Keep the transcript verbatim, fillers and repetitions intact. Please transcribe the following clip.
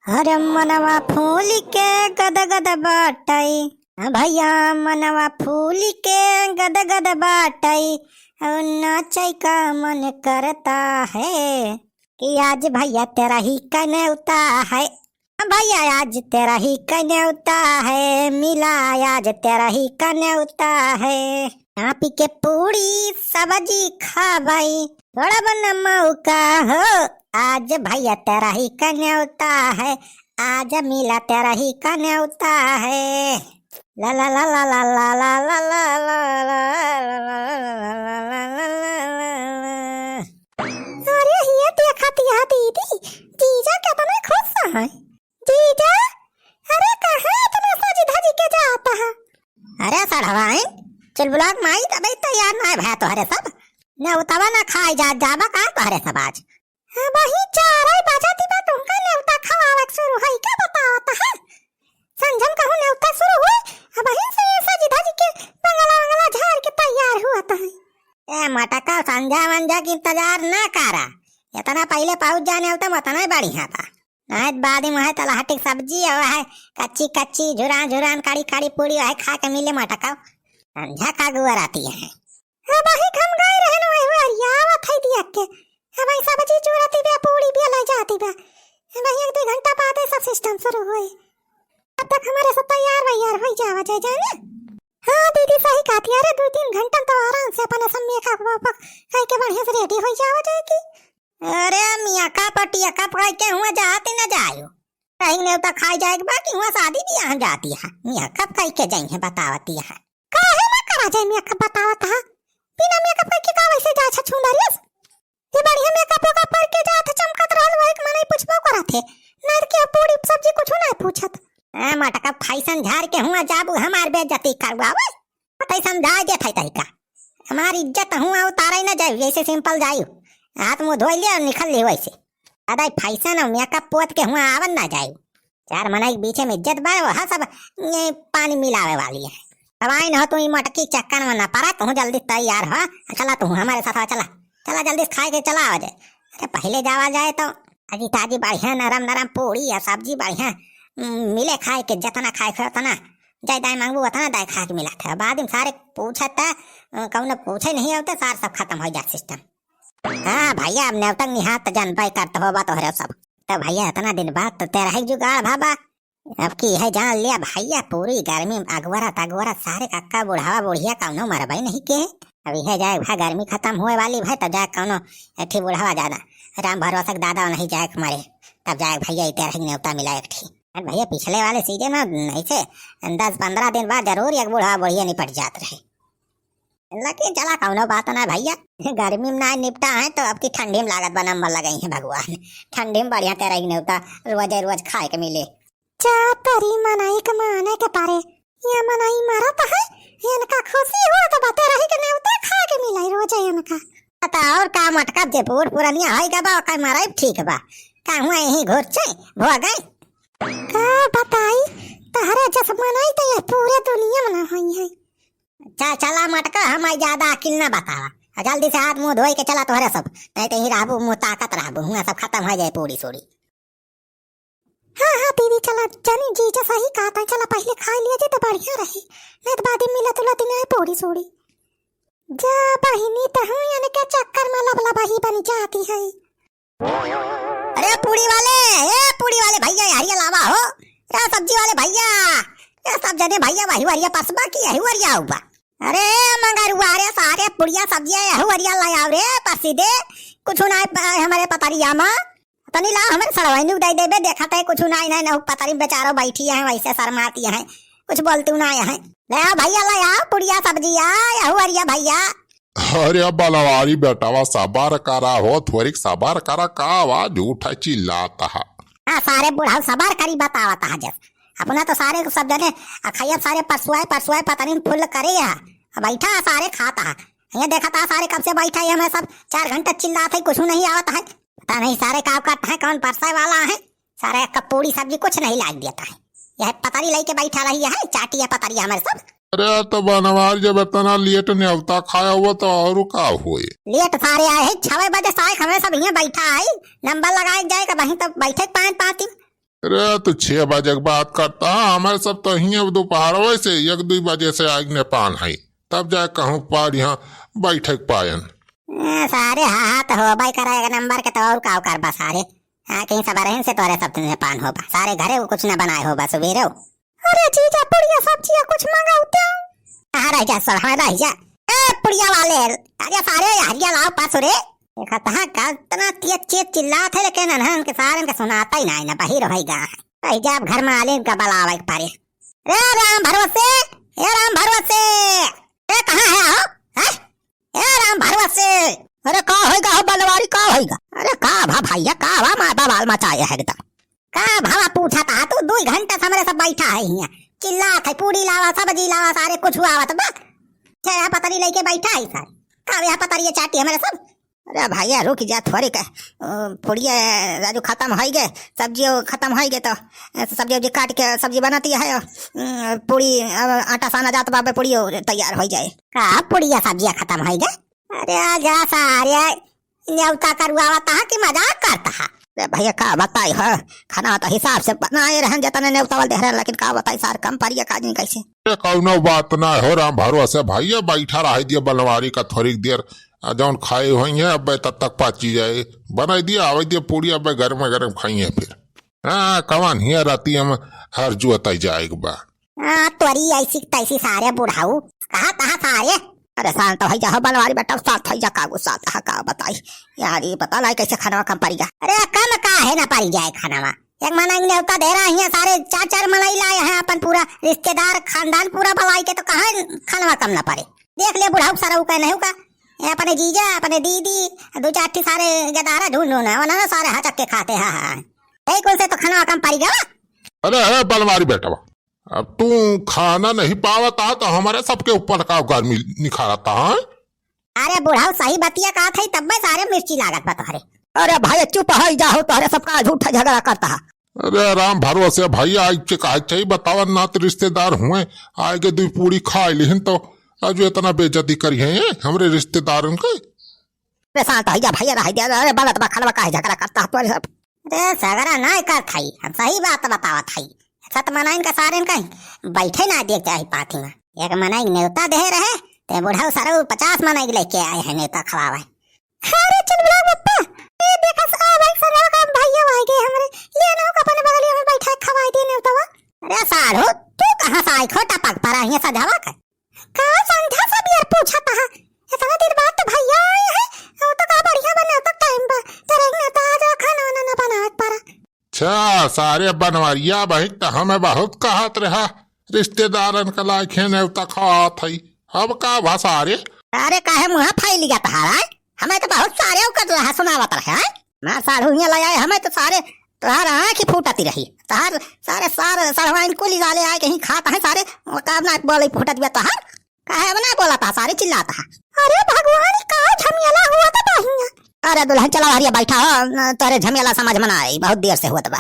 अरे मनवा फूल के गदगद बाटै, हाँ भैया, मनवा फूल के गदगद बाटै, और नाचै का मन करता है कि आज भैया तेरा ही कनेउता है। भैया आज तेरा ही कनेउता है, मिला आज तेरा ही कनेउता है। चापी के पूड़ी सब्जी खाबै, छोड़ब न मौका हो, आज भैया तेरा ही कनेउता है, आज मिला तेरा ही कनेउता है। ला ला ला। अरे हिया देखत यह दीदी, जीजा केतना खुश है। जीजा, अरे कहाँ इतना सज धज के जात है? अरे सढ़वाइन, चुलबुलाक माई तबे तैयार ना भया तोहरे सब। नेउतवा ना खाए जात जाबा का तोहरे सब आज? हाँ बही, चारै बजत बा, तुमका नेउता खवावक शुरू होई का बतावत है? संझम कहूँ नेउता शुरू होई, अबही से सज धज के बंगला वंगला झार के तैयार हुआ है। ए मटका, संझा वंझा के इंतजार ना करा, इतना पहिले पहुँच जाने होता उतना ही बढ़िया था। नाहीं त बाद में वह तलहटी क सब्जी और वह कच्ची कच्ची, झुरान झुरान, कड़ी कड़ी पूड़ी वह खा के मिले मटका। संझा का गुआ रहती है। अबही हम गए रहन वही हुआरिया आवत है दिया के। अबही सब्जी चूरती बा, पूड़ी बा, ले जाती बा। अबही एक दो घंटा बाद सब सिस्टम शुरू होई। तब तक हमरे सब तैयार वैयार होई जावा जाए जाने। हाँ दीदी सही कहती है, अरे दो तीन घंटा तो आराम से अपने सब मेकअप वेकअप कई के बढ़िया से रेडी होई जावा जाए की। अरे मेकअप टेकअप कई के हुआ जात न जायो। कहीं नेउता खाई जाए के बा कि हुआ शादी बियाह जाती है, मेकअप कई के जाई है बतावती है। काहे ना करा जाए मेकअप बतावत है, बिना मेकअप कई के का वैसे जाए छछूंदरियस? ये बढ़िया मेकअप वेकअप करके जात है, चमकत रहल, वही के मनई पूछबो करत है। नर के पूड़ी सब्जी कुछ ना पूछत। ए मटका, फैशन झार के हुआ जाबू, हमार बेइज्जती करवावे। पता ही समझा देत है तरीका। हमार इज्जत हुआ उतारे न जाए, ऐसे सिंपल जायू। हाथ मुंह धोई लिया और निकल ली वैसे। दादा फैशन और मेकअप पोत के हुआ आवन ना जायू। चार मनई के बीचे में इज्जत बा, वह सब, ए, पानी मिलावे वाली है। अब आई न हो तू ई मटकी चक्कर में न पड़ा, तू जल्दी तैयार हो, चला तू हमारे साथ चला, चला जल्दी से खाए के चला आ जाए। अरे पहले जावा जाए तो ताजी ताजी बढ़िया नरम नरम पूड़ी या सब्जी बढ़िया, उम, मिले खाए के, जितना खाए के उतना, जाए दाए मांगबू उतना दाए खा के मिला थे। बाद में सारे पूछत, अ, कौनो पूछे नहीं होते, सार सब खत्म हो जात सिस्टम। हाँ भैया, अब नेवतक निहार त जानबे करत होबा तोहरे सब। तो भैया, इतना दिन बाद तो तेरा ही जुगाड़ भाबा। अब की है जान लिया भैया, पूरी गर्मी में अगवरत अगवरत सारे कक्का बुढ़ावा बुढ़िया कौनो मरबे नहीं के। अब यह जाए भा गर्मी खत्म होए वाली भाई, तब जाए कौनो एठी बुढ़ावा ज्यादा राम भरोसक दादा नहीं जाए के मरे, तब जाए भैया ई तेरा ही नेवता मिला एक ठी। अरे भैया, पिछले वाले सीजन में नहीं से दस पन्द्रह दिन बाद जरूर एक बुढ़ावा बुढ़िया निपट जात रहे। लेकिन चला कौनो बात ना भैया, गर्मी में ना निपटा है तो अब की ठंडी में लागत बा नंबर लगाई है भगवान। ठंडी में बढ़िया तेरा ही नेवता रोजे रोज खाए के मिले। जा तरी मनई के माने के पारे, ये मनई मरत है, इनका खुशी हो तो बा तेरा ही के नेवता खा के मिले रोजे इनका। तो और का मटका जे बूढ़ पुरनिया है का बा, का मरई ठीक बा, का हुआ यहीं घुरचे भोगे। का बताई, तहरे जस मनई तो ये पूरे दुनिया में ना होई है। चा-, चला मटका, हम आई ज्यादा अकिल ना बतावा। आ जल्दी से हाथ मुंह धोई के चला तोहरे सब, नहीं तो यहीं रहबू, मुंह ताकत रहबू, हुआ सब खत्म हो जाए पूरी सूरी। हाँ, हाँ, दीदी, चला, जानी जीजा सही कहा था, चला पहले खा लिया जे तो बढ़िया रही, नहीं तो बाद में मिला तुला दिन आए पूरी सूरी। जा बहिनी, तहू इनके चक्कर में लबलबाही बन जाती है। अरे पूड़ी वाले, ए पूड़ी वाले भैया, हरिया लावा हो। ए सब्जी वाले भैया, ए सब जने भैया, वही वरिया पसबा की यही वरिया हुआ। अरे मंगरुआ, अरे सारे पुड़िया सब्जिया यही वरिया ले आओ रे, पसी दे। कुछ ना प-, हमारे पतरिया मा। तनी ला हमारे सड़वाइनी उठाई देबे, देखा थे कुछ ना, नहीं, नहीं, पतरी बेचारो बैठी है, वैसे शर्माती है, कुछ बोलती ना है। ले आओ भैया, ले आओ पुड़िया सब्जिया, यही वरिया भैया। अरे बलवारी बेटवा, सबर करा हो, थोरिक सबर करा, का आवाज उठा चिल्लात हा। हाँ, सारे बुढ़ाऊ सबर करी बतावत हा जस। अपना तो सारे सब जने अखैया सारे परसुआए, परसुआए पतनी फुल करे हा। अब बैठा हा सारे खाता हा। ये देखा था सारे कब से बैठा है, हमें सब चार घंटा चिल्लात है, कुछ नहीं आवत है। पता नहीं सारे का करत है, कौन परसाए वाला है। सारे का पूड़ी सब्जी कुछ नहीं लाग देता है। यह पतरी लेके बैठा रही है, चाटी है पतरी हमारे सब। अरे तो बनवार जब इतना लेट नेवता खाया हुआ तो और का हुए? लेट सारे आए हैं, छवे बजे सारे हमें सब यहाँ बैठा है, नंबर लगाए जाए का वहीं तो बैठे पाँच पाँच दिन। अरे, तू छह बजे के बात करता है, हमरे सब तो हियाँ दोपहरवे से एक दुइ बजे से आइग नेपान है, तब जाए कहूँ पार यहाँ बैठे के पायन। ए, सारे हाँ, हाँ, तो होबे करे एक नंबर के, तो और का करबा सारे? हाँ, कहीं सबरहिन से तोरे सब नेपान होबा, सारे घरे वो कुछ न बनाए होबा सुबेरे। अरे जीजा, पुड़िया सब्जिया कुछ मंगाउते। हाँ, रह जा सर, हाँ, रह जा। ए, पुड़िया वाले, अरे सारे हरिया लाओ पास रे। देखा तहाँ का इतना तेज तेज चिल्लात है, लेकिन अनहन के सारन के सुनाता ही नहीं ना, बहिर होई गा है। रह जा, अब घर में आले इनका बलावे के पड़े। रे राम भरोसे, ए राम भरोसे, ए कहाँ है हो? हैं? ए राम भरोसे। अरे का होइगा हो बनवारी, का होइगा? अरे का भा भैया, का भा माँ बवाल मचाए है एकदम। का भवा पूछा था तू, दुइ घंटा से हमरे सब बैठा है हियाँ, चिल्लात है, पूड़ी लावा, सब्जी लावा, सारे कुछ हुआ आवत बा। छह पतरी लेके बैठा है सर, का यह पतरी चाटी हमरे सब? अरे भैया रुक जा थोड़ी के, अ, पुड़िया राजू खत्म होई गे, सब्जियो खत्म होई गे तो, अ, सब्जी उब्जी काट के सब्जी बनाती है, अ, पूड़ी, अ, आटा साना जात बाबे, पुड़ियो तैयार होई जाए। का पुड़िया सब्जिया खत्म होई गे? अरे आ जा सारे, नेवता करुआवा तहा कि मजाक करता है? अरे भैया का बताई हो, खाना तो हिसाब से बनाए रहन जतने नेवता वाले दे रहन, लेकिन का बताई सार कम परिया का जी कैसे। ए, कौनो बात ना हो राम भरोसे भैया, बैठा रह दिया बनवारी का थोड़ी देर, आ जौन खाए होइहैं, अबे तब तक पाची जाए, बनाई दिया, आवे दिया पूड़ी, अबे गरम गरम खाइहैं फिर। हाँ, कवन हिया राती हम हर जुअत आई जाए के बा। हाँ, तोरी ऐसी तैसी सारे बुढ़ाऊ, कहा कहा सारे। अरे शांत हो जा हो बनवारी बेटा, शांत हो जा, कागू शांत हा, का बताई यार, ये पता नहीं कैसे खाना कम पड़ी जा। अरे कम का है ना पड़ी जाए खाना, एक मनई नेवता दे रहा है, सारे चार चार मनई लाए हैं, अपन पूरा रिश्तेदार खानदान पूरा बुलाई के, तो कहाँ खानवा कम ना पड़े। देख ले बुढ़ऊ सरऊ का नहीं का, ये अपने जीजा, अपने दीदी, दो चार ठी सारे गदारा ढूंढ ढूंढ है, उन्होंने सारे हचक के खाते हैं, हाँ। यही कुल से तो खानवा कम पड़ी गवा। अरे, अरे, बनवारी बेटवा, अब तू खाना नहीं पावत आ, तो हमारे सबके ऊपर का गर्मी निखारता है? अरे बुढ़ऊ सही बतिया कहत है, तब में सारे मिर्ची लागत बा तोहरे। अरे भाई चुप है जाहो, तोहरे सबका झूठा झगड़ा करता है। अरे राम भरोसे भैया, आज के काहे चाहिए बतावा, नात रिश्तेदार हुए, आए के दुई पूड़ी खा लिहिन तो आज इतना बेइज्जती करी है हमरे रिश्तेदारन के। अरे शांत हो जा भैया, रह दे, अरे बनत बा खानवा, काहे झगड़ा करता है तोहरे सब? अरे झगड़ा नहीं करत हई, हम सही बात बतावत हई। सत मनइन का सारे इनका बैठे ना देख चाही पाती में। एक मनई नेवता दे रहे, ते बुढ़ऊ सरऊ पचास मनई लेके आए हैं नेवता खवावे। अरे चुलबुला बप्पा, ए देखा स-, आ भाई संजवा का भैया आ गए हमरे, ले ना का अपने बगलिया में बैठा खवाई दे नेवतवा। अरे साढ़ू, तू कहाँ से आई खोटा पग पर आई है सजावा का? का संझा से बियर पूछत हा? इतना दिन बाद तो भैया आए हैं, वो तो का बढ़िया बना तो टाइम बा, तेरे ना तो आज खाना वाना ना बनावत पारा। अच्छा, सारे बनवरिया बहिन तो हमें बहुत कहत रहा, रिश्तेदारन का लाइखे नेवता खात हई, अब का भा सारे? अरे काहे मुँह फैल गया तहारा? हमें तो बहुत सारे औकत रहा सुनावत रहे हैं। मार साढ़ू हियाँ ले आए, हमें तो सारे तोहार आँख ही फूटती रही। तोहार सारे सार सड़वाइन कुली वाले आए कहीं खात हैं सारे, वो का ना बोले फूटत बा तोहार। काहे अब ना बोलत हा, सारे चिल्लात हा। अरे भगवान, का झमेला हुआ था बहिया। अरे दुल्हन चला हरिया बैठा हो, न, तोरे झमेला समझ में ना आई, बहुत देर से हुआ बा।